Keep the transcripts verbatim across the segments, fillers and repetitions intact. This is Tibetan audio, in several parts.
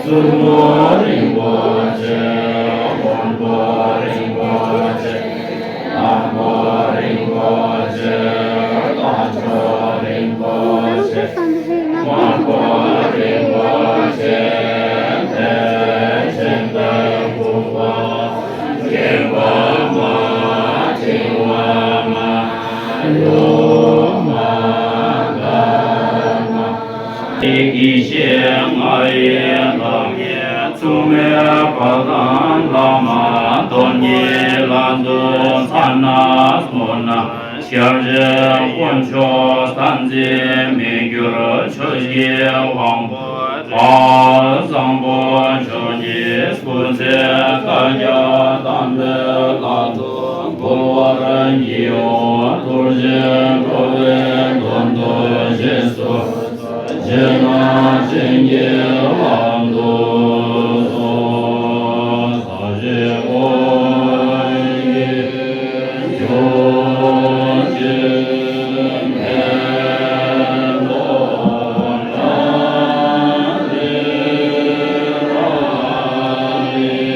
བཙུན་མོ་རིན་པོ་ཆེ། དབང་པོ་རིན་པོ་ཆེ། ལྷ་མོ་རིན་པོ་ཆེ། རྟ་མཆོག་རིན་པོ་ཆེ། དམག་དཔོན་རིན་པོ་ཆེ། དེ་བཞིན་དུ་འབུམ་པ་སྐྱེད་པ་མ། ཕྲེང་བ་མ། ལུས་མ། ཡེ་ཤེས་ལྔ་ཡི་བདག་ཉིད་མཚུངས་མེད་པ་དང་། བླ་མ་དོན་གཉིས་ལ་འདུད་ཚར་ན་སྨོ་ན། ཞབས་རྗེས་དཀོན་མཆོག་ས་འཛིན་མི་འགྱུར་ཆོས་ཀྱི་དབང་པོ་བཟང་པོ་མཆོག་ཉིད་སྐུ་ཚེ་བསྐལ་བརྒྱར་དམ་པའི་ལྷ་དང་འགྲོ་བ་ཡིད་འོང་རྡོ་རྗེ་འགྲོ་བའི་དོན་དུ་བཞེས་སུ་བཅས་ན་བྱིན་གྱིས་བརླབ་ཏུ་གསོལ། ས་གཞི་དབང་གི་ཆོས་ཀྱི་མེ་ཏོག་རང་རིག་རང་རིག་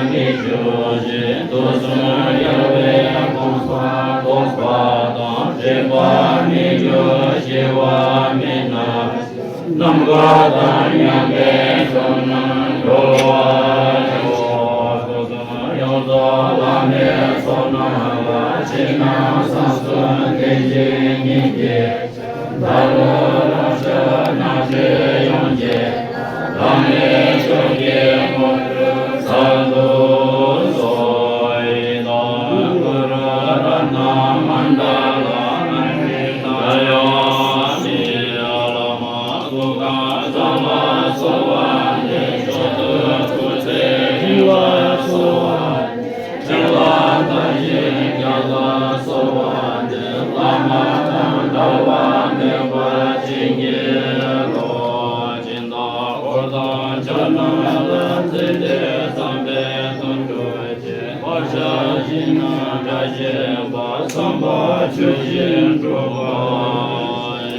མི་འགྱུར་ཞིང་དུས་གསུམ་ཡལ་བའི་གོང་ས་གོག་པ་དང་། རིག་པ་མི་འགྱུར་ཞི་བ་མི་ནག་ནམ་མཁའ་དང་མཉམ་པའི་ཕྱོགས་རྣམས་སྒྲོལ་བར་ཤོག། དུས་གསུམ་ཡོངས་རྫོགས་བླ་མའི་ཚོགས་རྣམས་ལ། ཕྱི་ནང་གསང་གསུམ་བདེ་གཤེགས་ཉིད་ཀྱི། བདག་ལུས་ལོངས་སྤྱོད་རྣམ་དཔྱོད་ཡོངས་ཀྱི། བླ་མའི་མཆོག་གི་དངོས་གྲུབ་མཆོག་ཏུ་གསོལ། ཨེ་ཏཾ་གུ་རུ་རཏྣ་མནྡ་ལ་ནི་ཏ་ཡ་ནི། བླ་མ་གཟུགས་ཁམས་བཟང་ལ་གསོལ་བ་འདེབས། མཆོག་ཏུ་སྐུ་ཚེ་རིང་ལ་གསོལ་བ་འདེབས། ཕྲིན་ལས་དར་ཞིང་རྒྱས་ལ་གསོལ་བ་འདེབས། བླ་མ་དང་འབྲལ་བ་མེད་པར་བྱིན་གྱིས་རློབས། སྦྱིན་བདག་འཁོར་དང་ཆོས་རྣམས་ལ། བརྩེ་གདུང་བསམ་པས་དོན་གྲུབ་ཀྱི། བག་ཆགས་ཞེན་ནས་བྲལ་ཞིང་པ། བསམ་པ་ཆོས་བཞིན་འགྲུབ་པར་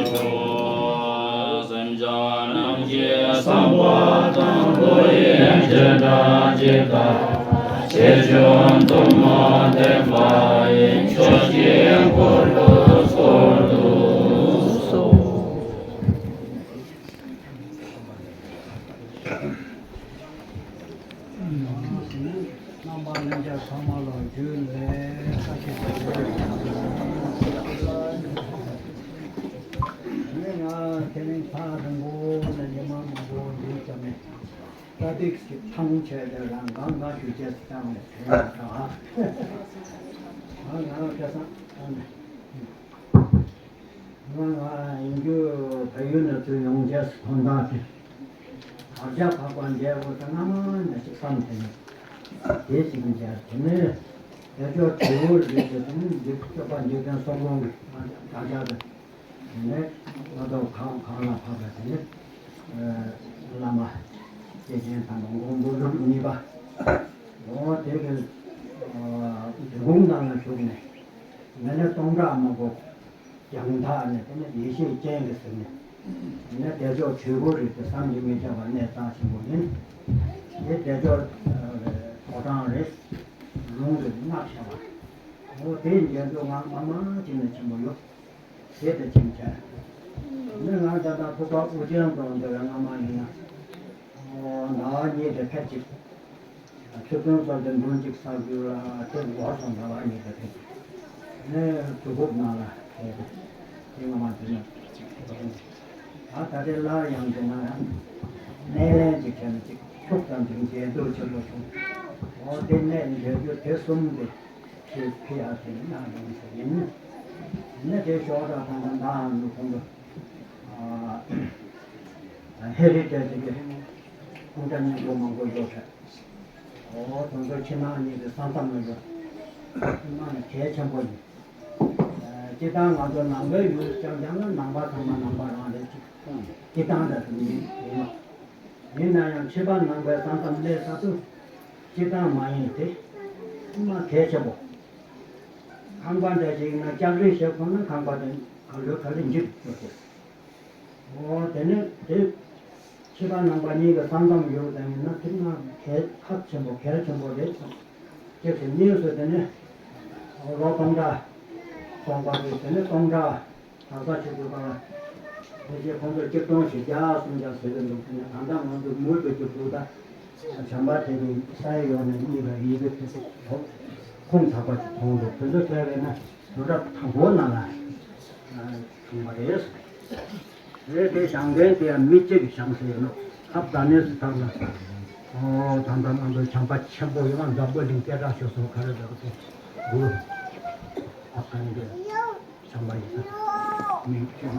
ཤོག། སེམས་ཅན་རྣམས་ཀྱི་བསམ་པ་དང་། བློ་ཡི་བྱེ་བྲག་ཇི་ལྟ་བ། ཆེ་ཆུང་དུ་མ་བརྟེན་པ་ཡི། ཕྱོགས་བཞིའི་འཁོར་ལོ་བསྐོར་དུ་གསོལ། རྣམ་པ་ལྷན་རྒྱས་ཚང་མ་ལ་འཇུ་ལེ། ཁ་ཤས་ཀྱིས་ལེ། ང་དེ་རིང་ཐག་རིང་པོ་ནས་ཉི་མ་མང་པོ་འདུག་ཙམ་ནས། ཏ་ཏིག་གི་ཐང་ཆད་དེ་རང་གང་གང་ཞུ་བྱས་སུ་བཏང་ནས་དྲན་ཡོད་ད། ང་ང་ཁ་སང་ཨ་ནི། ང་ང་ཡིན་རྒྱུ་བལ་ཡུལ་ནས་ཚུར་ཡོང་རྗེས་སུ་དོན་དག་དེ་དར་ཆ་ཕབ་པ་མཇལ་དགོས་ད་སྔ་མ་ནས་ཅིག་བསམ་དེ་ནས་དེ་ཞིག་མཇལ། དེ་ནས་དེ་ཕྱོགས་དྲིལ་བུ་རེད་དེ། དེ་ནས་འདི་སྐྱོབ་པ་འཇིག་རྟེན་གསུམ་མགོན་གྱི་དར་ཆ་དེ། དེ་ནས་ང་ཚོ་གང་གང་ལ་ཕབ་པ་དེ་ནས་བླ་མ་སྐྱེས་ཆེན་དམ་པ་མགོན་པོ་ལུགས་གཉིས་པ། འོ་དེ་གི་འབྲི་གུང་ནང་ལ་བཞུགས་ནས། ང་ནི་སྟོང་ཕྲག་མང་པོ། རྒྱང་ཐག་ནས་དེ་ནི་ཡེ་ཤེས་སྤྱན་གྱིས་ཟིན་ནས། ཡིན་ན་བདེ་མཆོག་དྲིལ་བུ་རེད་དེ། བསམ་གྱིས་མི་ཁྱབ་པ་གནས་རྩ་ཆེན་པོ་ཡིན། དེ་བདེ་མཆོག་ཕོ་བྲང་རེད། ལུང་རེད། སྔགས་བྱ་བ། འོ་དེ་མཇལ་དུས་ང་སྔ་མ་ཅིག་ནས་ཆེན་པོ་ཡོད། དེ་དེ་ཕྱིན་ཆད། ནི་ང་ད་ལྟ་ཕུག་པ་ཨུ་རྒྱན་རྫོང་འདི་ལ་སྔ་མ་ཡིན་ན། ཟླ་བ་གཉིས་དེ་ཕེབས་ཅིག་ཆུ་ཚོད་སོགས་དེ་འདོན་ཅིག་བསགས་རྒྱུ་ལ་དེ་འགོར་སོང་། ཟླ་བ་གཉིས་དེ་ཕེབས་ཅིག་ནས་གྲུབ་ཕུག་ནང་ལ་དེ་དེ་སྔ་མ་དེ་ནས་ད་ད་ལྟའི་སླར་ཡང་དེ་ན་ཡང་སྣེ་ལེན་ཅིག་བྱས་ནས་ཅིག་ཐུགས་དམ་ཅིག་མཇལ་འདོད་ཆེན་པོ་བྱུང་། འོ་དེ་ནས་མཇལ་རྒྱུ་དེ་གསུམ་དེ། ཁྱེད་ཕི་ཡ་དེ་ནང་ཡོང་ཟེར་ཡིན། ནི་དེ་ཞོགས་ད་ཐང་ཐང་ད་ནུ་ཁོང་གི་ཧེ་རི་ཊེ་ཇི་གི་ཁོང་ཚོ་མི་འགོ་མང་པོ་ཡོད་རེད། འོ་དེ་ཚོ་ཕྱི་ནང་གཉིས་ཀྱི་ས་མཚམས་ལ་ཡོད། ཕྱི་ནང་ནི་གལ་ཆེན་པོ་ཡིན། སྤྱིར་བཏང་ང་ཚོ་ནང་པའི་ཡུལ་རྐྱང་རྐྱང་ན་ནང་པ་ཚང་མ་ནང་པ་རང་རེད་ཅིག་སྤྱིར་བཏང་ད་དུ་མི་ཡིན་ནོ། ཡིན་ན་ཡང་ཕྱི་པ་ནང་པའི་ས་མཚམས་སླེབས་ས་དུ་སྤྱིར་བཏང་མ་ཡིན་ཏེ། ཐུན་མོང་གལ་ཆེན་པོ། ཁང་པ་འདྲ་ཞིག་ན་ལྕགས་རི་ཞིག་ཁོ་ན་ཁང་པ་དེ་ག་ལོ་ག་ལེ་འཇིག་འགྲོ་ཐུབ། འོ་དེ་ནས་དེ་ཕྱི་པ་ནང་པ་གཉིས་ཀྱི་ས་མཚམས་ཡོད་དེ་ཡིན་ན་ཐུན་མོང་གལ་ཁག་ཆེན་པོ་གལ་ཆེན་པོ་རེད་གསུངས། ཅེས་སུ་གཉིས་སུ་དེ་ནས་ལོ་སྟོང་ཕྲག་སྟོང་པ་དེ་དེ་ནས་སྟོང་ཕྲག་ད་ལྟ་ཆུ་ཚོད་གང་ལ། དེ་རྗེས་ཁོང་ཚོས་གཅིག་སྟོང་བཞི་བརྒྱ་སུམ་བརྒྱ་ཟེར་གྱི་འདུག་དེ་ནས་ད་ལྟ་ང་ཚོ་མུ་མཐུད་ཀྱི་འདུག་ད་བྱམས་པ་དེ་གི་ས་ཡ་ཡོངས་ནས་གཉིས་ལ་ཡི་གེ་ཕེབས་ཐུབ་ཁུངས་དག་པ་ཞིག་མཐོང་འདུག་དེ་ཚོ་བལྟས་པས་ན་དུས་རབས་དང་པོ་ནང་ལ་བྱུང་བ་རེད། རེད་དེ་བྱང་ཐང་དེ་ཡང་མི་གཅིག་གིས་བྱང་ཟེར་ཡོད་ནོ། ཁབ་ད་ནས་སུ་ཐང་ལ། ཨོ་ད་ལྟ་ང་ཚོ་བྱམས་པ་ཆེན་པོ་ཡོད་ན་འཛམ་བུ་གླིང་སྐད་གྲགས་ཤོར་སོང་ག་རེ་འདུག་དེ་འདུག་ཁབ་ད་ནས་དེ། བྱམས་པ་ཡིན་ས། མིང་ཁྱོད་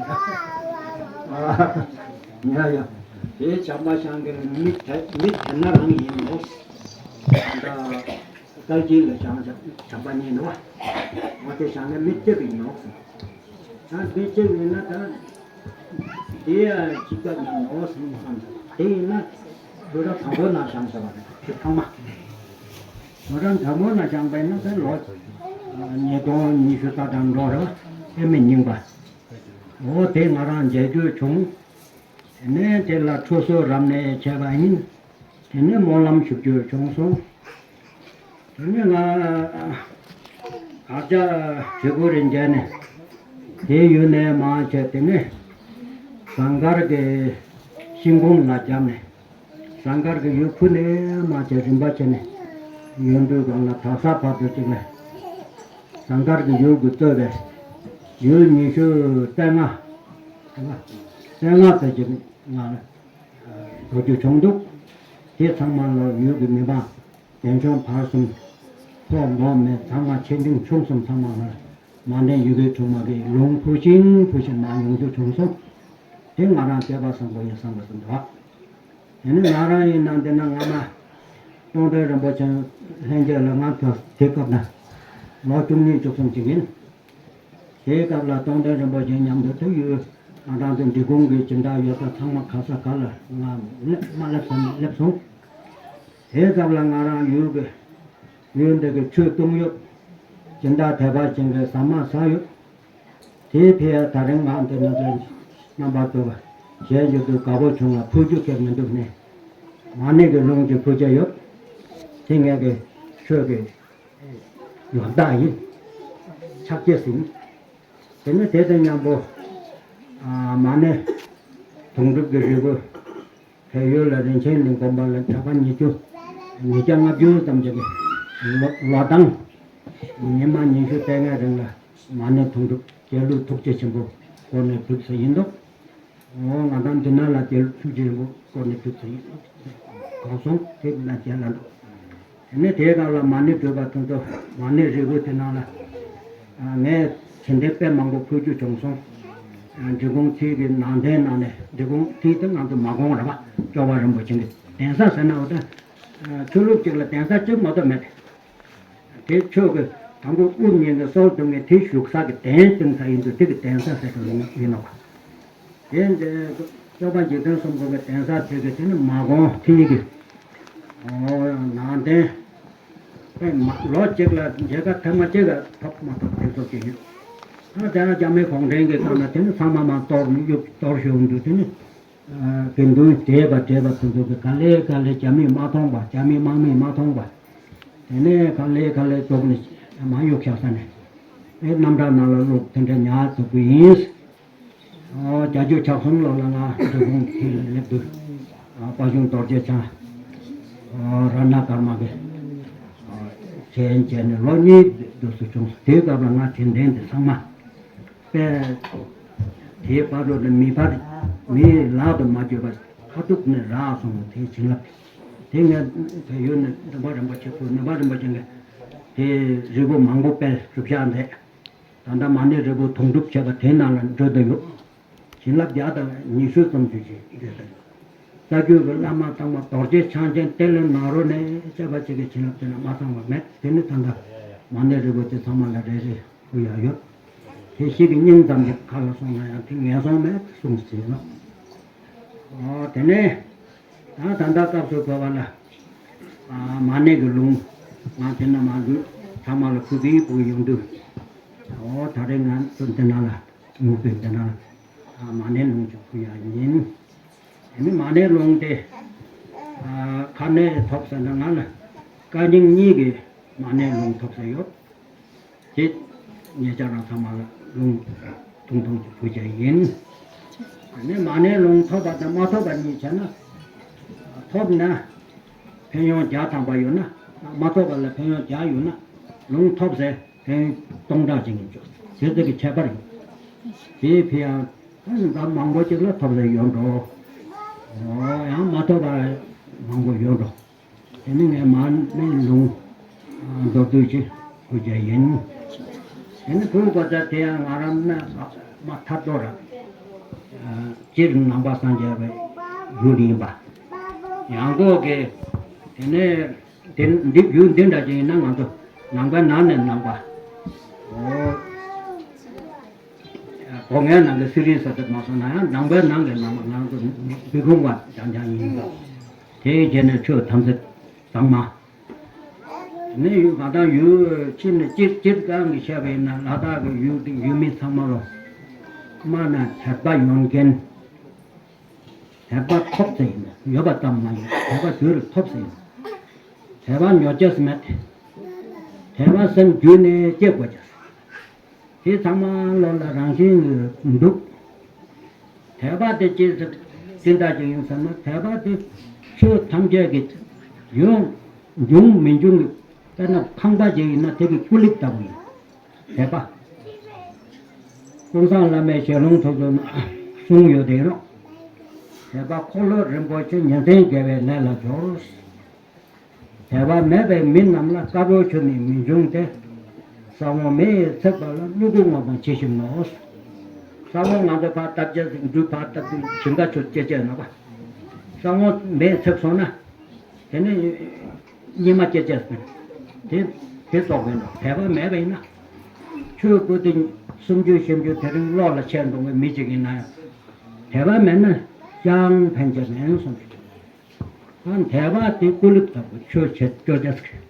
ཨ། ཡ་ཡ། དེ་བྱམས་པ་བྱང་གི་མི་དེ་མི་དེ་ན་རང་ཡིན་ནོ། ད་ལྟ་སྐལ་ཆེན་ལ་བྱང་བྱམས་པ་ཉིད་ནོ། འོ་དེ་བྱང་གི་མི་གཅིག་ཡིན་ནོ། ད་མི་གཅིག་ཡིན་ན་ད་དེ་ཡ་གཅིག་པ་ཡིན་ནོ་བསམ་བསམ། དེ་ཡིན་ན་དུས་རབས་དང་པོ་ན་བྱང་ཟེར་བ་རེད་དེ་ཚང་མ། ང་རང་དང་པོ་ན་བྱང་པ་ཡིན་ན་ད་ལོ་ཉིས་སྟོང་ཉི་ཤུ་རྩ་གྲངས་འགྲོ་རེད་བ། དེ་མི་རྙིང་པ། འོ་དེ་ང་རང་མཇལ་རྒྱུ་བྱུང་། དེ་ནས་དེ་ལ་ཁྲུས་གསོལ་རབ་གནས་བྱས་པ་ཡིན། དེ་ནས་སྨོན་ལམ་ཞུ་རྒྱུ་བྱུང་སོང་། དེ་ནས་ང་དར་ལྕོག་དྲིལ་བུ་རེ་མཇལ་ནས། དེ་ཡུལ་ནས་མར་བྱས། དེ་ནས་ཟངས་དཀར་གྱི་ཤིང་ཀུན་ལ་བརྒྱབ་ནས། ཟངས་དཀར་གྱི་ཡུལ་ཕུ་ནས་མར་བྱས། རིམ་པ་བྱས་ནས་ཡོང་དུས་སྒང་ལ། དག་ས་བར་དུ་ཅིག་ལ་ཟངས་དཀར་གྱི་ཡུལ་གྱིས་གཙོས་པའི་ཡུལ་ཉི་ཤུ་རྩ་ལྔ། རྩ་ལྔ་ཙམ་ཅིག་ང་ལ་འགྲོ་རྒྱུ་བྱུང་འདུག་དེ་ཚང་མ་ལ་ཡུལ་གྱི་མི་མང་། དེ་བྱུང་བར་གསུམ། ཕོ་མོ་མེད་ཚང་མ། ཆེ་འབྲིང་ཆུང་གསུམ་ཚང་མ་ལ་མ་ཎི་ཡི་གེ་དྲུག་མ་གི་ལུང་ཕུལ་ཞིང་ཕུལ་ཞིང་མར་ཡོང་རྒྱུ་བྱུང་སོང་། དེ་ང་རང་སྐལ་པ་བཟང་པོ་ཡིན་བསམ་པ་ཙམ་འདུག་དེ་ནི་ང་རང་ཡིན་ན། འདི་ན་སྔ་མ་རྟོགས་ལྡན་རིན་པོ་ཆེ་ལྷན་རྒྱས་ལ་ང་ཚོ་དེ་སྐབས་ན་ལོ་བཅུ་གཉིས་བཅུ་གསུམ་ཅིག་ཡིན། དེའི་སྐབས་ལ་རྟོགས་ལྡན་རིན་པོ་ཆེ་མཉམ་དུ་ཐུག་ཡོད། ང་རང་ཚོ་འབྲི་གུང་གི་སྦྱིན་བདག་ཡོད་ས་ཚང་མ་ག་ས་ག་ལ་ང་སླེབས་མ་སླེབས་སོང་སླེབས་སོང་། དེའི་སྐབས་ལ་ང་རང་ཡུལ་གྱི་ཡུལ་འདི་གི་ཆོས་གཏོང་ཡོད། སྦྱིན་བདག་དད་པ་ཅན་གྱི་ཟ་མ་ཟ་ཡོད། དེའི་ཕྱིར་ད་རིང་ང་འདི་ནང་དུ་རྣམ་པ་ཚོ་གཞན་ཡུལ་དུ་དགའ་པོ་བྱུང་ལ་ཕུལ་རྒྱུ་གལ་མི་འདུག་ནས། མ་ཎི་གི་ལུང་ཅིག་ཕུལ་རྒྱུ་ཡོད། དེ་ངེད་ཀྱི་ཆོས་ཀྱི་ཡོན་བདག་ཡིན། ཕྱག་རྗེས་ཟིན། དེ་ནས་དེ་དང་མཉམ་པོ་ཨ་མ་ཎི་དུང་སྒྲུབ་ཀྱི་རིལ་བུ་བལ་ཡུལ་ལ་རིན་ཆེན་གླིང་དགོན་པ་ལ་གྲྭ་པ་ཉིས་བརྒྱ་ཉིས་བརྒྱ་ལྔ་བཅུ་ཙམ་ཅིག་གིས་ལོ་ལོ་གདན་ཉི་མ་ཉི་ཤུ་རྩ་ལྔའི་རིང་ལ་མ་ཎི་དུང་སྒྲུབ་དགེ་ལུགས་ཐུགས་རྗེ་ཆེན་པོ་སྐོར་ནས་སྒྲུབ་ས་ཡིན་འདུག་འོ་ང་དང་འདི་ན་ལ་དེ་ལ་ཐུགས་རྗེ་ཆེན་པོ་སྐོར་ནས་སྒྲུབ་ས་ཡིན། གང་སོང་དེ་ན་རྒྱལ་ལ་འདུག་དེ་ནས་དེའི་སྐབས་ལ་མ་ཎི་བགྲོད་པ་དེ་ཚོ་མ་ཎི་རིལ་བུ་དེ་ནང་ལ་ཨ་ངས་དྲིན་དྲན་དཔེ་མང་པོ་ཕུལ་རྒྱུ་བྱུང་སོང་། ཨ་འབྲི་གུང་མཐིལ་གྱི་ནང་རྟེན་ནང་ནས། འབྲི་གུང་མཐིལ་དེ་ང་ཚོ་མ་གོང་རེད་པ། སྐྱོབ་པ་རིན་པོ་ཆེ་གི་གདན་ས་ཟེར་ན། འོ་ད་ཆོས་ལུགས་གཅིག་ལ་གདན་ས་གཅིག་མ་གཏོགས་མེད། དེ་ཆོས་ཀྱི་དང་པོ་དབུ་བརྙེས་ནས་སྲོལ་བཏོད་མཁན་དེ་བཞུགས་ས་གི་གདན་བཏིང་ས་ཡིན་དུས། དེ་གི་གདན་ས་ཟེར་དུ་ཡིན་ནོ། དེ་འདི་སྐྱོབ་པ་འཇིག་རྟེན་གསུམ་མགོན་གྱི་གདན་ས་དེ་གི་དེ་ནི་མ་གོང་མཐིལ་གྱི་ཨོ་ནང་རྟེན། དཔེ་མ་ལོ་གཅིག་ལ་མཇལ་ཁ་ཐེངས་མ་གཅིག་ལ་ཐོབ་མ་ཐོབ་དེ་ཚོ་ཅིག་ཡོད། ཨ་དེ་ན་རྒྱ་མི་གུང་ཁྲན་གྱི་སྐབས་ན་དེ་ནི་ཚང་མ་མར་གཏོར་ནས་གཡུག་གཏོར་ཤོར་འདུག་དེ་ནི། དགེ་འདུན་བགྲེས་པ་བགྲེས་པ་དེ་ཚོ་གིས་ག་ལེ་ག་ལེ་རྒྱ་མིས་མ་མཐོང་བ། རྒྱ་མིའི་དམག་མིས་མ་མཐོང་བ། དེ་ནས་ག་ལེ་ག་ལེ་བཙུགས་ནས་མར་གཡུགས་བཞག་ས་ནས། ཨེ་རྣམ་གྲངས་ནང་ལ་བླུགས། དེ་འདྲ་ཉར་ཚུགས་པ་ཡིན། ཨོ་བརྒྱད་ཅུ་གྱ་གསུམ་ལོ་ལ་ང་འབྲི་གུང་མཐིལ་ལ་སླེབས་དུས། ཨ་དཔའ་ཆུང་རྡོ་རྗེ་འཆང་། ཨོ་རཏྣ་ཀརྨ་གི་ཨོ་མཇལ་མཇལ་ནས་ལོ་གཉིས་དུས་སུ་བྱུང་སོང་། དེའི་སྐབས་ལ་ང་དྲིན་དྲན་དེ་ཚང་མ། པས། དེའི་བར་དུ་ནི་མི་ཕར་མིའི་ལག་ཏུ་མ་འགྱོད་པར་ཁ་ཐུག་ནས་རག་སོང་བའི་དེའི་བྱིན་རླབས། དེ་ངས་བལ་ཡུལ་ནས་ནུབ་པ་རིན་པོ་ཆེ་ཁུ་ནུབ་པ་རིན་པོ་ཆེ་གིས་དེའི་རིལ་བུ་མང་པོ་སྤེལ་གྲུབ་ཆ་མཛད། ད་ལྟ་མ་ཎི་རིལ་བུ་དུང་སྒྲུབ་བྱས་པ་དེའི་ནང་ལ་འགྲོ་དུ་ཡོད། བྱིན་རླབས་བརྒྱ་དང་ཉི་ཤུ་ཙམ་ཞིག་ཅིག་ཡོད་པས། རྩ་བརྒྱུད་ཀྱི་བླ་མ་དང་པོ་རྡོ་རྗེ་འཆང་ཆེན་ཏེ་ལོ་ནཱ་རོ་ནས་བཤད་པ་ཅིག་གི་བྱིན་རླབས་དེ་ན་མ་ཚང་བ་མེད། དེ་ནི་ད་ལྟ་མ་ཎི་རིལ་བུ་དེ་ཚང་མ་ལ་རེ་རེ་ཕུལ་ཡག་ཡོད། དེ་ཞིག་གི་སྙིང་ཙམ་གྱི་ཁ་ལ་སོང་ན་ཡང་དེ་ངན་སོང་མེད་གསུངས་ཟིན་ནོ། ཨོ་དེ་ནས་ད་ད་ལྟ་སྐབས་སུ་བབས་པ་ལ་ཨ་མ་ཎི་གི་ལུང་ང་དེ་ན་མ་ལུས་ཚང་མ་ལ་ཕུལ་གི་ཕུལ་གི་ཡོང་དུས། ཨོ་ད་རེས་ང་ཚོ་འདི་ན་ལ་ངུ་པའི་འདི་ན་ལ་ཨ་མ་ཎི་ལུང་ཅིག་ཕུལ་ཡག་ཡིན། དེ་ནི་མ་ཎི་ལུང་དེ་ཨ་ག་ནས་ཐོབ་ཟེར་ན། ང་ལ་བཀའ་རྙིང་གཉིས་ཀྱི་མ་ཎི་ལུང་ཐོབ་ས་ཡོད། དེ་ཉེ་ཆར་རང་ཚང་མ་ལ་ལུང་ཐུང་ཐུང་ཅིག་ཕུལ་བྱས་ཡིན། དེ་ནས་མ་ཎི་ལུང་ཐོབ་པ་དང་མ་ཐོབ་པ་གཉིས་བྱས་ན། ཐོབ་ན་ཕན་ཡོན་བརྒྱ་ཐམ་པ་ཡོད་ན། མ་ཐོབ་པ་ལ་ཕན་ཡོན་བརྒྱ་ཡོད་ན། ལུང་ཐོབ་ཟེར་ཕན་ཡོན་སྟོང་ཕྲག་ཅིག་ཡིན་ཆོག་དེ་ཚོ་གི་ཁྱད་པར་ཡིན། དེའི་ཕྱིར་ཡང་ད་མང་པོ་ཅིག་ལ་ཐོབ་ཟེར་ཡོད་འགྲོ། ཨོ་ཡང་མ་ཐོབ་པ་མང་པོ་ཡོད་འགྲོ། དེ་ནི་ངས་མ་ཎི་ལུང་མདོར་བསྡུས་ཅིག་ཕུལ་རྒྱུ་ཡིན། དེ་ནི་ཕུལ་དགོས་ས་དེ་ཡང་ང་རང་ནས་མ་ཐར་ཏོ་ར། སྤྱིར་ནང་པ་སངས་རྒྱས་པའི་ཡུལ་ཡིན་པ། ཡང་སྒོས་ཀྱི་དེ་ནས་དེ་འདི་ཡུལ་འདི་འདྲ་ཅིག་ཡིན་ན་ང་ཚོ་ནང་པའི་ནང་ནས་ནང་པ། ཨོ། སྒོ་ངའི་ནང་གི་སི་རིན་ས་དེ་མ་སོང་ན་ཡང་ནང་པའི་ནང་གི་ནང་པ། ང་ཚོ་འབྲི་གུང་བ་རྐྱང་རྐྱང་ཡིན་པ། དེའི་རྗེས་ནས་ཆོས་དམ་ཚིག་གཙང་མ། ནི་ཡུལ་ང་དང་ཡུལ་ཕྱི་ནས་སྤྱིར་སྤྱིར་བཏང་གི་བཤད་པ་ཡིན་ན། ལ་དྭགས་ཀྱི་ཡུལ་དེ་ཡུལ་མི་ཚང་མ་ལོ་དམར་ནག་དད་པ་ཡོད་མཁན། དད་པ་ཐོབ་ཚེ་ཡིན། ཡོད་པ་ཙམ་མ་ཡིན། དད་པ་དུས་རུ་ཐོབ་ཚེ་ཡིན། དད་པ་ཉོ་ཆས་མེད། དད་པ་སེམས་རྒྱུད་ནས་སྐྱེ་དགོས་ཀྱི། དེ་ཚང་མ་བློ་ལ་རང་བཞིན་གྱིས་འདུག་དད་པ་དེ་ཅི་ཟེར་ཅི་འདྲ་ཅིག་ཡིན་ཟེར་ན། དད་པ་དེ་ཆོས་ཐམས་ཅད་ཀྱི་ཡོང་འབྱུང་མི་འབྱུང་གི། དཔེར་ན་ཁང་པ་ཅིག་ཡིན་ན་དེ་གི་ཀུ་ལིབ་ལྟ་བུ་ཡིན། དད་པ། ཀུན་བཟང་བླ་མའི་ཞལ་ལུང་ཐོག་ཏུ་གསུངས་ཡོད་དེ་རོ། དད་པ་འཁོར་ལོ་རིན་པོ་ཆེ། ཉིན་མཚན་དགེ་བའི་ལས་ལ་སྦྱོར། དད་པ་མེད་པའི་མི་རྣམས་ལ། དཀར་པོའི་ཆུ་ནི་མི་འབྱུང་སྟེ། ས་བོན་མེ་ཡིས་ཚིག་པ་ལ། སྨྱུ་གུ་སྔོན་པོ་འབྱིན་ཞིང་ནོན། ས་བོན་ང་ཚོ་ཕར་བཏབ་བྱས་འབྲུ་ཕར་བཏབ་དུས་ཞིང་ཁ་ཆུ་སྐྱེ་བྱས་ན་པ། ས་བོན་མེ་ཡིས་ཚིག་སོང་ན། དེ་ནི་སྙིགས་མ་སྐྱེ་བྱས་ཟིན། དེ་དེ་སོགས་ཡིན་ནོ། དད་པ་མེད་པ་ཡིན་ན། ཆོས་ཀུན་ཏུ་སུམ་ཅུ་བཞི་བཅུ་དེ་རིང་བློ་ལ་ཆེར་འདོང་བའི་མི་ཅིག་ཡིན་ན་ཡང་། དད་པ་མེད་ན་ཅང་ཕན་ཆད་མེད་གསུངས། ཨ། དད་པ་དེ་ཀུ་ལིབ་ལྟ་བུ་ཆོས་བྱེད་སྐྱོ་རྒྱ་ཟེར།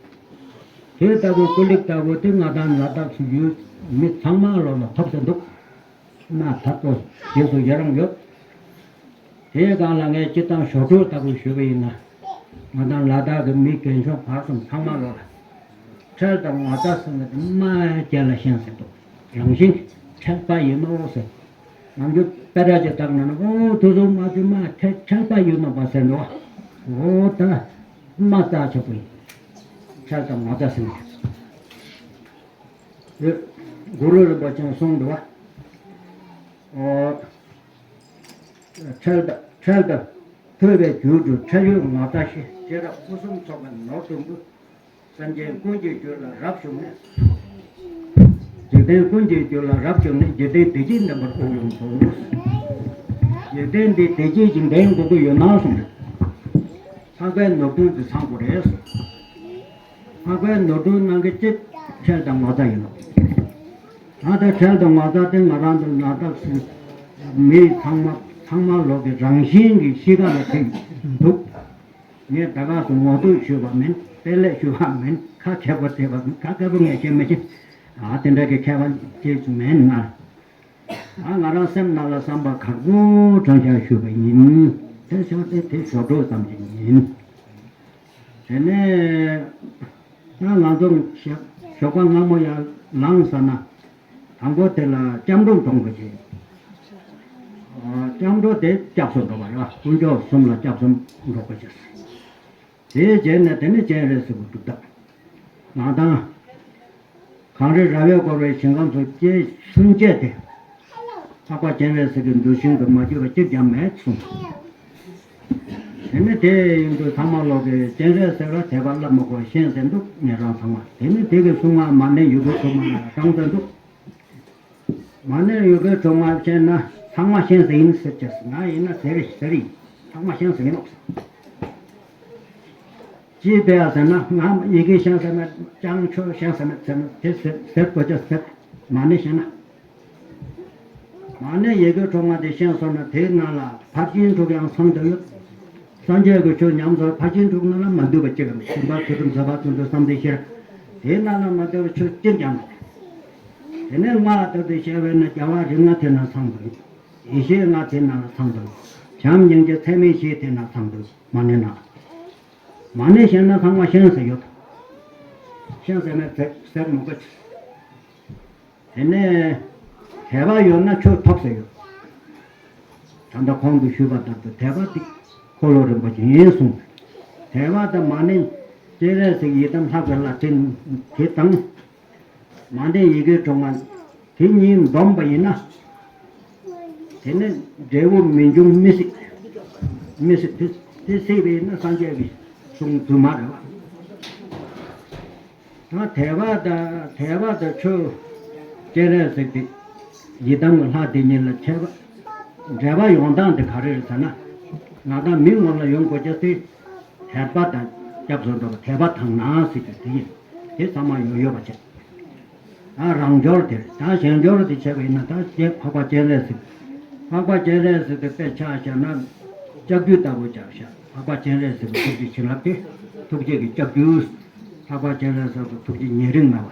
དེ་ལྟ་བུ་ཀུ་ལིབ་ལྟ་བུ་དེ་ང་དང་ལ་དྭགས་སུ་ཡོད་མི་ཚང་མ་ལོ་ལ་ཐོབ་ཟིན་འདུག་སྣ་ཐར་པོ་རྗེས་སུ་ཡི་རང་ཡོད། དེའི་སྒང་ལ་ངས་སྤྱིར་བཏང་ཞོགས་དྲུག་ལྟ་བུ་ཞུས་པ་ཡིན་ན། ང་དང་ལ་དྭགས་ཀྱི་མི་རྒན་གཞོན་བར་གསུམ་ཚང་མ་ལོ་ལ། ཁྲེལ་དང་ངོ་ཚ་ཟེར་བ་དེ་མ་རྒྱལ་ལ་ཤེས་ཟིན་འདུག་རང་བཞིན་གྱི་ཁྲེལ་པ་ཡིན་ནོ་ཟེར། ནམ་རྒྱུན་དཔེ་ཆ་ཅིག་བལྟས་ན་ནི། ཨོ་དེ་ཚོ་མ་དེ་མ་ཁྲེལ་ཁྲེལ་པ་ཡིན་ནོ་པ་ཟེར་འདུག་ཨོ་ད་མ་རྩ་ཆེ་པོ་ཡིན། ཁྲེལ་དང་ངོ་ཚ་ཟེར་ནས། དེ་གུ་རུ་རིན་པོ་ཆེས་གསུངས་འདུག་པ། ཨོ། ཁྲེལ་དང་ཁྲེལ་དང་ཐོས་པའི་རྒྱུར་གྲོལ། ཁྲེལ་ཡོད་ངོ་ཚ་ཞི། ཤེས་རབ་སྐུ་གསུམ་ཚོགས་པའི་ནོར་དུམ་བུ། སེམས་ཅན་ཀུན་གྱི་རྒྱུད་ལ་རབ་ཞུགས་ནས། འཇིག་རྟེན་ཀུན་གྱི་རྒྱུད་ལ་རབ་ཞུགས་ནས། འཇིག་རྟེན་བདེ་སྐྱིད་ལྡན་པར་དབུགས་དབྱུང་དགོས། འཇིག་རྟེན་འདི་བདེ་སྐྱིད་ཀྱི་ལྡན་དགོས་ཀྱི་ཡོད་ན་གསུངས། འཕགས་པའི་ནོར་བུ་འདི་ཚང་དགོས་རེད་གསུངས། འཕགས་པའི་ནོར་བུ་ནང་གི་གཅིག་ཁྲེལ་དང་ངོ་ཚ་ཡིན་ནོ། ད་ལྟ་ཁྲེལ་དང་ངོ་ཚ་དེ་ང་རང་ཚོ་ལ་དྭགས་སུ་མི་ཚང་མ་ཚང་མ་ལོག་གི་རང་བཞིན་གྱི་གཤིས་ཀ་ལ་ཐེབས་འདུག་ངས་ད་ག་སུ་ངོ་སྤྲོད་ཞུས་པ་མིན། དཔེ་ལེགས་ཞུས་པ་མིན། ཁ་མཁས་པོ་བལྟས་པ་མིན། ཁ་མཁས་པོ་ངས་བཤད་མི་ཤེས། ཨ། དེ་འདྲ་གི་མཁས་པ་ཅིག་མིན་ང་། ཨ། ང་རང་སེམས་ནང་ལ་བསམ་པ་ཁག་པོ་དྲང་བཞག་ཞུས་པ་ཡིན། དེ་ཤོག་དེ་དེ་ཞོགས་དྲུག་ཙམ་ཞིག་ཡིན། དེ་ནས་ད་ང་ཚོ་ཞོགས་པ་སྔ་མོ་ཡར་ལངས་ས་ན། དང་པོ་དེ་ལ་སྐྱབས་འགྲོ་འདོན་དགོས་ཀྱི། ཨ། སྐྱབས་འགྲོ་དེ་སྐྱབས་སུ་འགྲོ་བ་རེད་པ། དཀོན་མཆོག་གསུམ་ལ་སྐྱབས་སུ་འགྲོ་དགོས་ཀྱི། དེའི་རྗེས་ནས་དེ་ནས་སྤྱན་རས་གཟིགས་ཀྱི་སྒྲུབ་ཐབས། ང་དང་། གངས་རི་ར་བས་བསྐོར་བའི་ཞིང་ཁམས་སུ་སྐྱེས་སུན་བཅད་དེ། འཕགས་པ་སྤྱན་རས་གཟིགས་ཀྱི་གདུལ་ཞིང་དུ་མ་གྱུར་པ་གཅིག་ཀྱང་མེད་གསུངས། དེ་ནི་དེ་ཡིན་དུས་ཚང་མ་ལོག་གི་སྤྱན་རས་གཟིགས་ལ་དད་པ་བླ་མ་གོ་ཤེས་ཟིན་འདུག་ངེད་རང་ཚང་མ། དེ་ནི་དེ་གི་གསུང་ང་མ་ཎི་ཡི་གེ་དྲུག་མ་བགྲངས་ཟིན་འདུག་མ་ཎི་ཡི་གེ་དྲུག་མ་བཤད་ན་ཚང་མ་ཤེས་ཟིན་ཡིན་ཟེར་གྱི། ང་ཡིན་ན་ཟེར་ཟེར་ཡིན། ཚང་མ་ཤེས་ཟིན་ཡིན་ནོ། ཅི་སྟེ་ཡ་ཟེར་ན། ང་ཡི་གེ་ཤེས་ཟེར་ན། ཅང་ཆོས་ཤེས་ཟེར་ན་ཟེར་ན་དེ་ཟེར་ཟེར་དགོས་ཀྱི་ཟེར། མ་ཎི་ཤེས་ན། མ་ཎི་ཡི་གེ་དྲུག་མ་དེ་ཤེས་སོང་ན་དེའི་ནང་ལ་ཕར་ཕྱིན་དྲུག་ཡང་ཚང་དུ་ཡོད། སངས་རྒྱས་ཀྱི་ཆོས་ཉམས་སུ་ཕར་ཕྱིན་དྲུག་ནང་ལ་མ་འདུས་པ་གཅིག་གམ། བྱིན་པ་ཚུལ་ཁྲིམས་བཟོད་པ་བརྩོན་འགྲུས་བསམ་གཏན་བཞི། དེའི་ནང་ལ་མ་འདུས་པ་ཆོས་གཅིག་ཀྱང་མེད། དེ་ནས་ལྔ་ལྟ་བུ་བཤད་པས་ན་རྒྱལ་བ་རིགས་ལྔ་དེ་ནང་ཚང་དུ་ཡོད། ཡེ་ཤེས་ལྔ་དེ་ནང་ལ་ཚང་དུ་ཡོད། བྱམས་སྙིང་རྗེ་ཚད་མེད་བཞི་དེ་ནང་ཚང་དུ་ཡོད། མ་ཎི་ནང་། མ་ཎི་ཤེས་ན་ཚང་མ་ཤེས་ཟེར་ཡོད། ཤེས་ཟེར་ན་ཟེར་ཟེར་མི་དགོས། དེ་ནས་དད་པ་ཡོད་ན་ཆོས་ཐོབ་ཟེར་ཡོད། ད་ལྟ་གོང་དུ་ཞུས་པ་ལྟར་དུ་དད་པ་དེ་འཁོར་ལོ་རིན་པོ་ཆེ་ཡིན་གསུངས། དད་པ་དང་མ་ཎི་སྤྱན་རས་གཟིགས་ཡི་དམ་ལྷ་དགེ་ལ་བརྟེན་དེ་དང་། མ་ཎི་ཡི་གེ་དྲུག་མ་དེ་གཉིས་འདོམས་པ་ཡིན་ན། དེ་ནི་འབྲས་བུ་མི་འབྱུང་མི་སྲིད། མི་སྲིད་དེ་དེ་སྲིད་པ་ཡིན་ན་སངས་རྒྱས་ཀྱི་གསུང་རྫུན་མ་རེད་པ། ད་དད་པ་དང་དད་པ་དང་ཆོས་སྤྱན་རས་གཟིགས་དེ་ཡི་དམ་གྱི་ལྷ་དེ་གཉིས་ལ་ཁྱད་པར་འབྲེལ་བ་ཡོང་སྟངས་དེ་ག་རེ་རེད་ཟེར་ན། ང་དང་མི་ངོ་ལ་ཡོང་དགོས་ཀྱི་དེ་དད་པ་དང་སྐྱབས་སུ་འགྲོ་བ། དད་པ་དང་ནང་ཟེར་གྱི་དེ་ཡིན། དེ་ཚང་མ་ཡོང་ཡོད་པ་བྱས། ད་རང་འབྱོར་དེ་རེད། ད་གཞན་འབྱོར་དེ་བྱས་པ་ཡིན་ན། ད་སྤྱན་འཕགས་པ་སྤྱན་རས་གཟིགས། འཕགས་པ་སྤྱན་རས་གཟིགས་དེ་དཔེ་ཆ་བཞག་ན་ལྕགས་ཀྱུ་ལྟ་བུ་ཆགས་བཞག་འཕགས་པ་སྤྱན་རས་གཟིགས་ཀྱི་ཐུགས་རྗེ་བྱིན་རླབས་དེ་ཐུགས་རྗེ་གི་ལྕགས་ཀྱུ། འཕགས་པ་སྤྱན་རས་གཟིགས་ཀྱི་ཐུགས་རྗེ་ཉེ་རིང་ལྔ་བ།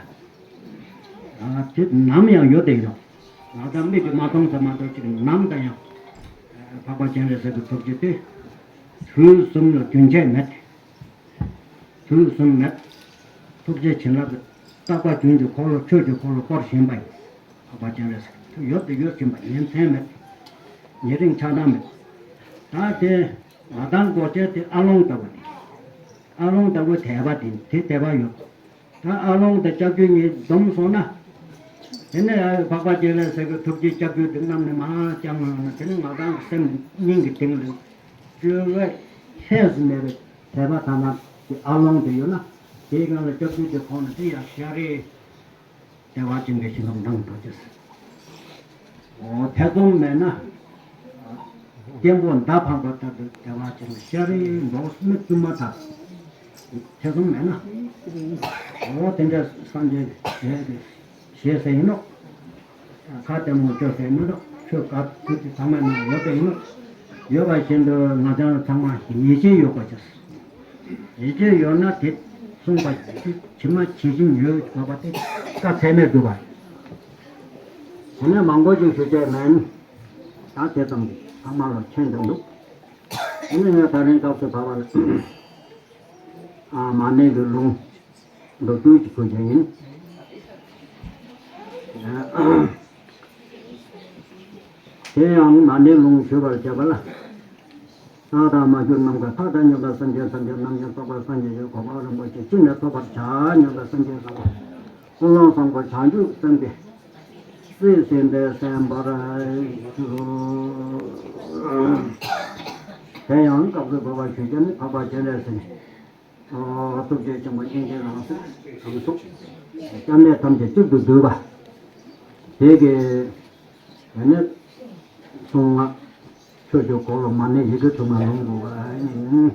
ཨ། དེ་ནམ་ཡང་ཡོད་དེ་ཡོད། ང་ཚོ་མིག་གིས་མ་མཐོང་ཙམ་མ་གཏོགས་ཅིག་ནམ་ད་ཡང་འཕགས་པ་སྤྱན་རས་གཟིགས་ཀྱི་ཐུགས་རྗེ་དེ་དུས་གསུམ་ལ་རྒྱུན་ཆད་མེད། དུས་གསུམ་མེད། ཐུགས་རྗེ་བྱིན་རླབས་ རྟག་པ་རྒྱུན་གྱི་འཁོར་ལོ་ཆོས་ཀྱི་འཁོར་ལོ་བསྐོར་བཞིན་པ་ཡིན། འཕགས་པ་སྤྱན་རས་གཟིགས་ཡོད་དུ་ཡོད་བཞིན་པ་ཉིན་མཚན་མེད། ཉེ་རིང་ཆགས་སྡང་མེད། ད་དེ་ང་དང་གོ་ཆ་དེ་ཨ་ལོང་ལྟ་བུ་དེ། ཨ་ལོང་ལྟ་བུ་དད་པ་དེ་དེ་དད་པ་ཡོད། ད་ཨ་ལོང་དང་ལྕགས་ཀྱུ་གཉིས་འཛོམས་སོང་ན། དེ་ནས་འཕགས་པ་སྤྱན་རས་གཟིགས་ཀྱི་ཐུགས་རྗེའི་ལྕགས་ཀྱུ་དེ་བསྣམས་ནས་མར་བརྐྱངས་ལངས་ན། དེ་ནས་ང་དང་གི་སེམས་སྙིང་གི་གཏིང་ལ་སྤྲོས་པ་ལྷད་སུ་མེད་པའི་དད་པ་དང་ན་གི་ཨ་ལོང་དེ་ཡོད་ན། དེའི་སྒང་ལ་ལྕགས་ཀྱུ་དེ་ཁོང་ནས་དེ་ཡར་ཤར་རེ། བདེ་བ་ཅན་གྱི་ཞིང་ཁམས་ནང་དུ་སྐྱེས། འོ་ཐེ་ཚོམ་མེད་ན། སྐྱེན་པོ་མདའ་འཕངས་པ་ལྟར་དུ་བདེ་བ་ཅན་གྱི་ཤ་རིའི་འབྲོག་སྨད་བཙུན་མ་དག་ཐེ་ཚོམ་མེད་ན། འོ་དེ་འདྲ་སངས་རྒྱས་ཞེས་ཟེར་ཡིན་ནོ། ཁ་ལྟད་མོ་བཅོས་ཟེར་མི་འདུག་ཆོས་ག་དུས་ཚང་མ་ནང་ཡོད་པ་ཡིན་ནོ། ཡོད་པ་བཞིན་དུ་ང་ཚང་ཚང་མ་ཡིད་ཆེས་ཡོད་པ་བྱས། ཡིད་ཆེས་ཡོད་ན་དེ་གསུངས་པ་ཇི་མ་ཇི་བཞིན་ཡོད་དགོས་པ་དེ་བཀའ་ཚད་མས་བསྒྲུབས་པ་རེད། དེ་ནས་མང་པོ་ཞིག་ཞུ་བྱས་མིན། ད་དེ་ཙམ་གྱིས་ཚང་མ་ལ་མཁྱེན་དུ་འདུག་དེ་ནས་ངས་ད་རིང་སྐབས་སུ་བབས་པ་ལ། ཨ་མ་ཎི་གི་ལུང་མདོར་བསྡུས་ཀྱིས་ཞུ་རྒྱུ་ཡིན། དེ་ཡང་མ་ཎི་ལུང་ཞུ་བར་བྱེད་པ་ལ། རྟག་དང་མ་གྱུར་ནམ་མཁའི་མཐའ་དང་མཉམ་པ། སེམས་ཅན་ཐམས་ཅད་རྣམ་མཁྱེན་རྟོགས་པ་སངས་རྒྱས་ཀྱི་གོ་འཕང་རིན་པོ་ཆེ་ཅི་ནས་ཐོབ་པར་བྱ། སྙམ་པའི་སེམས་ཅན་བཟང་པོ་ཀུན་སློང་བཟང་པོ་བྱང་ཆུབ་སེམས་དེ་སྲིད་ཟིན་པའི་སེམས་པར་གྱུར། དེ་ཡང་སྐབས་སུ་བབས་པ་ཞུ་རྒྱུ་ནི་འཕགས་པ་སྤྱན་རས་གཟིགས། ཨོ། ཐུགས་རྗེ་ཆེན་པོ་སྙིང་རྗེའི་རང་གཟུགས་རང་གཟུགས། སྐྱབས་གནས་ཐམས་ཅད་གཅིག་ཏུ་བསྡུས་པ། དེ་གི་དེ་ནས་གསུང་ངག་ཆོས་ཀྱི་འཁོར་ལོ་མ་ཎི་ཡི་གེ་དུ་མ་ལོངས་དགོས་པ་ཡིན།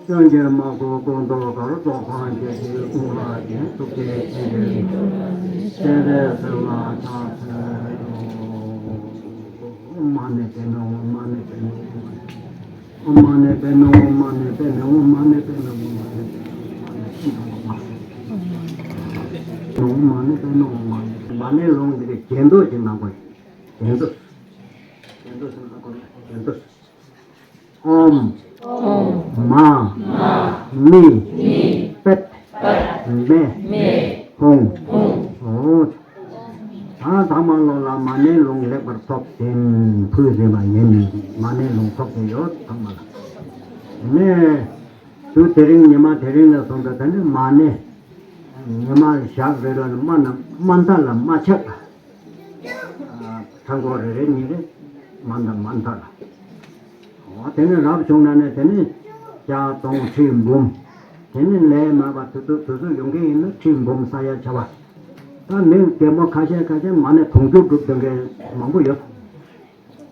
སྐྱོན་གྱིས་མ་གོས་སྐུ་མདོག་དཀར། ཏོག་དང་བཅས་ཏེ་དབུ་ལ་བརྒྱན། ཐུགས་རྗེ་ཆེན་པོས་སྤྱན་རས་གཟིགས་ལ་ཕྱག་འཚལ་ལོ། ཨོཾ་མ་ཎི་པདྨེ་ཧཱུྃ། མ་ཎི་པདྨེ་ཧཱུྃ། ཨོཾ་མ་ཎི་པདྨེ་ཧཱུྃ། མ་ཎི་པདྨེ་ཧཱུྃ། མ་ཎི་པདྨེ་ཧཱུྃ། མ་ཎི་པདྨེ་ཧཱུྃ། མ་ཎི་ལུང་འདི་གི་རྒྱན་དུ་ཅིག་གནང་དགོས། རྒྱན་དུ། རྒྱན་དུ་ཟེར་ན་དགོས་རྒྱན་དུ། ཨོཾ། ཨོཾ། མ། མ། ཎི། ཎི། པད། པད། མེ། མེ། ཧཱུྃ། ཧཱུྃ། ཨོ། ད་ཚང་མ་ལོ་ལ་མ་ཎི་ལུང་ལེགས་པར་ཐོབ་ཟིན་ཕུལ་ཟིན་པ་ཡིན། མ་ཎི་ལུང་ཐོབ་ཟིན་ཡོད་ཚང་མ་ལ། ནས་དུས་དེ་རིང་ཉི་མ་དེ་རིང་ལ་སོང་ཙང་ད་ནི་མ་ཎི་ཉི་མ་ཞག་རེ་ལ་མ་ན་མ་མཐའ་ལ་མ་ཆག་པ། ཨ་མཐའ་འཁོར་རེ་རེ་གཉིས་རེ་མ་མཐའ་མ་མཐའ་ལ། འོ་དེ་ནི་རབ་བྱུང་ན་ནི་དེ་ནི་བརྒྱ་སྟོང་ཁྲི་འབུམ། དེ་ནི་ལས་མེད་པ་དུས་དུས་དུས་སུ་ཡོང་གི་ཡིན་ན་ཁྲི་འབུམ་ས་ཡ་བྱ་བ། ད་མི་རྒན་པོ་ཁ་ཤས་ཁ་ཤས་མ་ཎི་དུང་ཕྱུར་སྒྲུབ་དོན་གྱི་མང་པོ་ཡོད།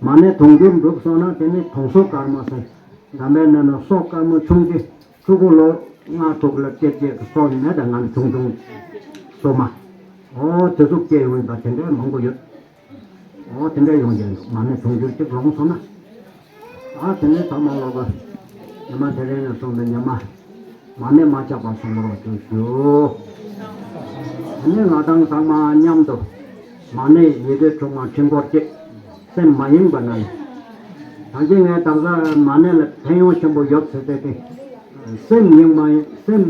མ་ཎི་དུང་ཕྱུར་འགྲུབ་སོང་ན་དེ་ནི་དུང་སོ་དཀར་མོ་ཟེར། འཇམ་པའི་ནང་ན་སོ་དཀར་མོ་ཆུང་ཆེ་ཕྲུ་གུ་ལོ་ལྔ་དྲུག་ལ་སྐྱེས་སྐྱེས་ཀྱི་སོ་ནི་དང་ང་ནི་ཆུང་ཆུང་སོ་མ། ཨོ་དེ་ཚོ་སྐྱེ་ཡོང་བ་དེ་འདྲའི་མང་པོ་ཡོད། ཨོ་དེ་འདྲ་ཡོང་རྒྱུ་འདུག་མ་ཎི་དུང་ཕྱུར་གཅིག་ལོངས་སོང་ན། ཨ་དེ་ནས་ཐ་མ་ལོག་གི་ཉི་མ་དེ་རིང་ནས་བཟུང་སྟེ་ཉི་མ། མ་ཎི་མ་ཆག་པ་སྲུང་རོགས་ཞུ་ཞུ། དེ་ནས་ང་དང་ཚང་མ་མཉམ་དུ་མ་ཎི་ཡི་གེ་དྲུག་མ་ཕྲེང་སྐོར་གཅིག་སེམས་མ་ཡེངས་པ་ན་ནི། ད་གིན་ངས་དག་ས་མ་ཎི་ལ་ཕན་ཡོན་ཆེན་པོ་ཡོད་ཟེར་ཏེ་དེ། སེམས་ཡེངས་མ་ཡེངས་སེམས་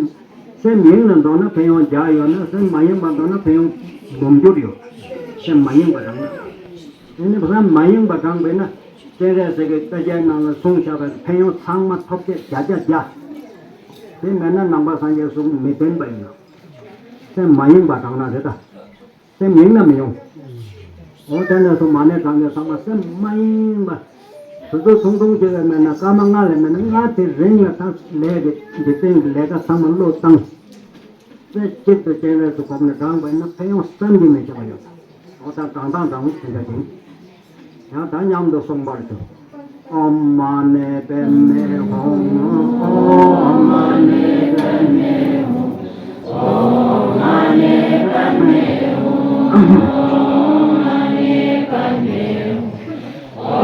སེམས་ཡེངས་ནས་འདོང་ན་ཕན་ཡོན་བརྒྱ་ཡོད་ན་སེམས་མ་ཡེངས་པ་འདོང་ན་ཕན་ཡོན་འབུམ་འགྱུར་ཡོད། སེམས་མ་ཡེངས་པ་དང་ན། དེ་ནི་བསམ་མ་ཡེངས་པ་དྲངས་པས་ན། སྤྱན་རས་གཟིགས་ཀྱི་བསྟན་བཅོས་ནང་ལ་གསུངས་བཞག་པའི་ཕན་ཡོན་ཚང་མ་ཐོབ་བྱེད་བརྒྱ་ཆ་བརྒྱ། དེ་མེད་ན་ནང་པ་སངས་རྒྱས་གསུང་མི་བདེན་པ་ཡིན་ནོ། སེམས་མ་ཡེངས་པ་དྲངས་ན་རེད་ད། སེམས་ཡེངས་ན་མི་ཡོང་། འོ་དེ་ནས་སུ་མ་ཎི་དྲངས་ནས་ཚང་མ་སེམས་མ་ཡེངས་པ། དུས་ཚོད་ཐུང་ཐུང་ཅིག་ལས་མེད་ན་སྐར་མ་ལྔ་ལས་མེད་ན་ལྔ་དེ་རིང་ལ་ད་ལས་ཀྱི་འདི་སྟེང་གི་ལས་ཀ་ཚང་མ་བློས་བཏང་། དེ་གཅིག་ཏུ་སྤྱན་རས་གཟིགས་སྒོམ་ནས་དྲངས་པ་ཡིན་ན་ཕན་ཡོན་བསམ་གྱིས་མི་ཁྱབ་པ་ཡོད། འོ་ད་དྲང་དྲང་དྲང་དེ་འདྲ་ཡིན། ཡང་ད་མཉམ་དུ་གསུང་པར་ཞུ། ཨོཾ་མ་ཎི་པདྨེ་ཧཱུྃ། ཨོཾ་མ་ཎི་པདྨེ་ཧཱུྃ། ཨོཾ་མ་ཎི་པདྨེ་ཧཱུྃ། ཨོཾ་མ་ཎི་པདྨེ་ཧཱུྃ།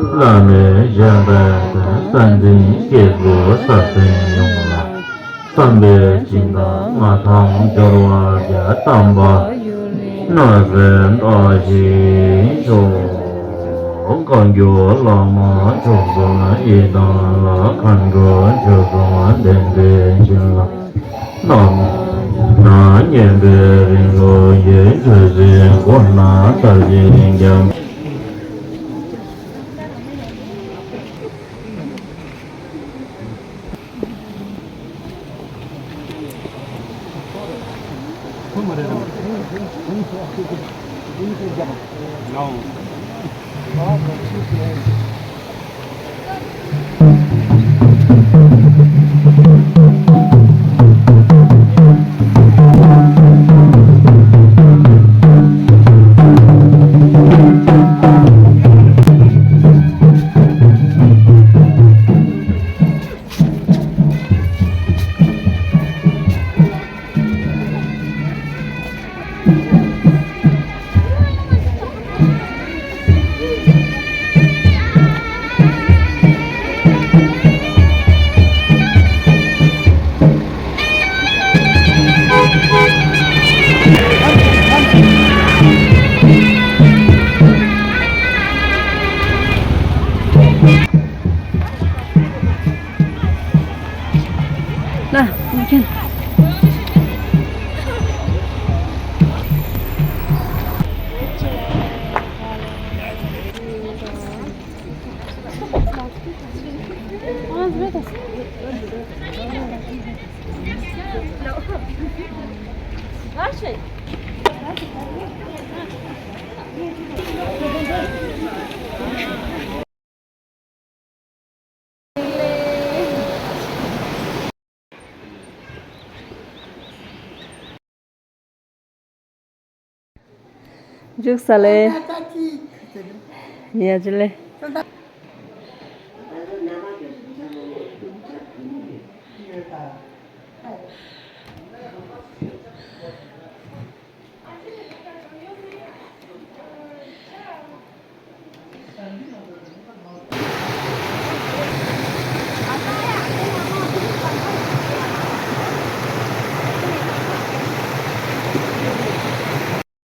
བླ་མའི་བཞེད་པའི་དོན་ས་འཛིན་སྐྱེས་བུ་ས་སེམས་ཡོངས་ལ། བསམ་པས་སྦྱིན་བདག་མངའ་ཐང་འབྱོར་བར་བྱ། དམ་པ་ནོར་སྲིད་མཐའ་ཞིག་ཤོག། བཀའ་འགྱུར་བླ་མ་མཆོག་གསུམ་ཡི་དམ་ལ། མཁའ་འགྲོ་ཆོས་སྐྱོང་བདེན་བྲལ་བྱིན་རླབས་རྣམ་སྣང་བརྙེས་པའི་རིང་ལུགས་ཀྱི། ཆོས་སྲིད་མགོན་ནག་དར་ཞིང་རྒྱས། ལ། མཁན། འཇུག་ས་ལེ། ཡ་ཇུ་ལེ།